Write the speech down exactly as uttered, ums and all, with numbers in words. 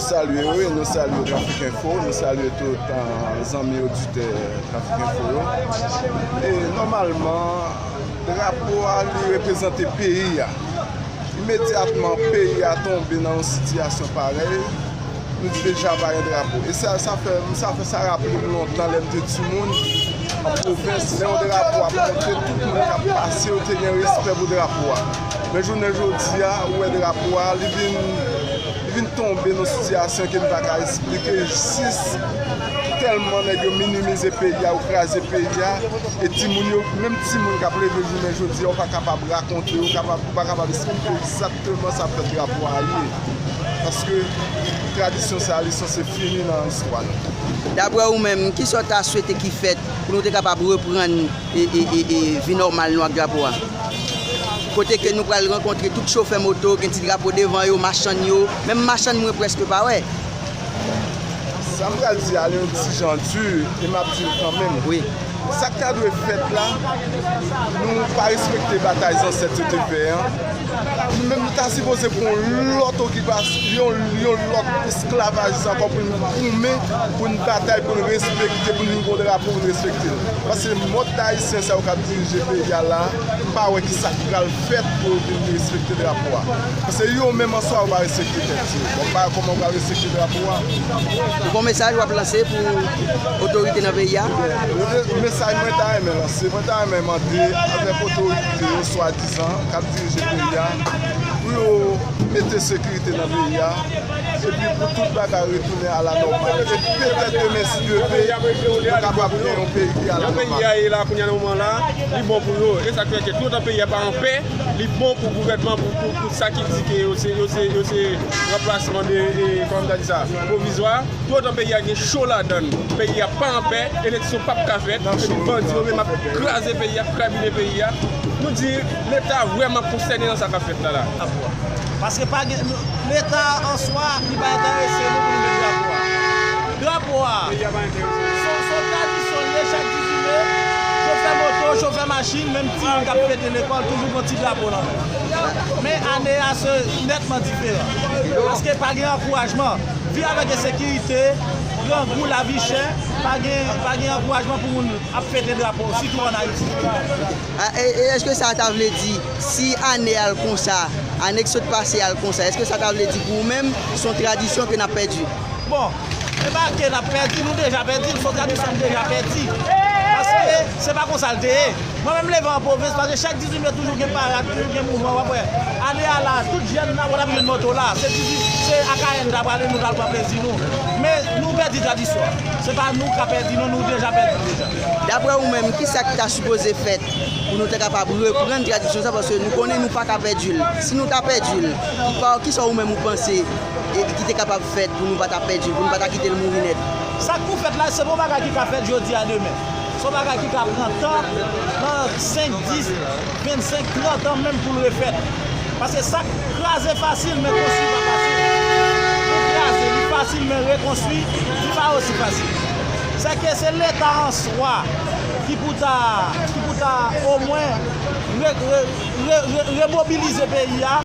Salye, wi, nou salye Trafik Enfo, nou salye tout, ah, zanmi oditè Trafik Enfo yo. E nòmalman, drapo a, li reprezante peyi a. Imedyatman peyi a tonbe nan yon sitiyasyon parèy, nou di deja pa gen drapo. E sa, sa fè, sa fè, sa raple m lontan lè m te timoun, an pwovens, lè yon drapo ap monte, tout moun k ap pase yo te gen respè pou drapo a. Men jounen jodi a, ou wè drapo a, li vin, li vin tonbe nan yon sitiyasyon ke n pa ka eksplike, jis tèlman nèg yo minimize peyi a, yo kraze peyi a, e timoun yo, menm timoun k ap leve jounen jodi a, ou pa kapab rakonte, ou kapab, ou pa kapab eksplike egzakteman sa k fè drapo a ye. Paske tradisyon sa a, li sanse fini nan istwa nou. Daprè ou menm, kisa w ta swete ki fèt pou nou te kapab reprann e, e, e, e, vi nòmal nou ak drapo a? Kote ke nou pral rankontre tout chofè moto, gen ti drapo devan yo, machann yo, menm machann mwen prèske pa wè. Sa m pral di a, li yon ti jan di, e m ap di l kanmenm. Wi. Sa k ta dwe fèt la, nou pa respekte batay zansèt yo te fè an. Nou menm, nou ta sipoze pran yon lòt okipasyon, yon, yon lòt esklavaj ankò pou n goumen, pou n batay, pou n respekte, pou n vin gon drapo, pou n respekte l. Paske mòd ayisyen sa yo k ap dirije peyi a la, m pa wè kisa k pral fèt pou yo vin respekte drapo a. Paske yo menm an swa yo pa respekte tèt yo. Bon, m pa wè kòman yo pral respekte drapo a. Ou gon mesaj w ap lanse pou otorite nan peyi a? Mesaj mwen ta renmen lanse, mwen ta renmen mande avèk otorite yo, swadizan, k ap dirije peyi a, pou yo mete sekirite nan peyi a, epi pou tout bagay retounen a la nòmal. E petèt demen, si Dye vle, nou kapab gen yon peyi ki a la nòmal. Jan peyi a ye la kounye a nan moman la, li bon pou yo. E sa k fè ke toutotan peyi a pa an pè, li bon pou gouvènman, pou, pou, pou sa ki di ke yo se, yo se, yo se ranplasman de, e, kòman m ta di sa, pwovizwa. Toutotan peyi a gen cho ladan l, peyi a pa an pè, eleksyon p ap ka fèt, epi bandi yo menm ap kraze peyi a, ap krabinen peyi a. Nou di Leta vrèman konsène nan sa k ap fèt la la. Paske pa gen, Leta an swa, li pa enterese nou pou nou met drapo a. Drapo a, se, se yon tradisyon li ye, chak dizuit me, chofè moto, chofè machin, menm timoun k ap fete lekòl, toujou gon ti drapo nan men. Men ane a, se nètman diferan. Paske pa gen ankourajman. Viv avèk ensekirite, grangou, lavi chè, pa gen, pa gen ankourajman pou moun ap fete drapo, sitou ann Ayiti. A, e, e èske sa ta vle di, si ane a al konsa, ane k sot pase a al konsa, èske sa ta vle di pou ou menm, se yon tradisyon ke n ap pèdi? Bon, e pa ke n ap pèdi, nou deja pèdi l, se yon tradisyon nou deja pèdi. Paske se pa konsa l te ye. Mwen menm leve an pwovens, paske chak dizuit me toujou gen parad, toujou gen mouvman, w ap wè. Ane a la, tout jèn nan, w ap jwenn moto la. Se dizuit, se Akayè n ta prale, nou t al pran plezi nou. Men nou pèdi tradisyon an. Se pa nou k ka pèdi non, nou deja pèdi l deja. Daprè ou menm, kisa k ta sipoze fèt pou nou ta kapab reprann tradisyon sa, paske nou konnen nou pa ka pèdi l. Si nou ta pèdi l, ki pa, kisa ou menm ou panse, e, ki te kapab fèt pou nou pa ta pèdi l, pou nou pa ta kite l mouri nèt? Sa k pou fèt la, se pa yon bagay ki ka fèt jodi a demen. Se yon bagay ki ka pran tan, nan senk, dis, vennsenk, trant an menm pou l refèt. Paske sa k kraze fasil, men konstwi pa fasil. Pou kraze, li fasil, men rekonstwi, li pa osi fasil. Sèke se Leta an swa ki pou ta, ki pou ta omwen re, re, re, re, remobilize peyi a,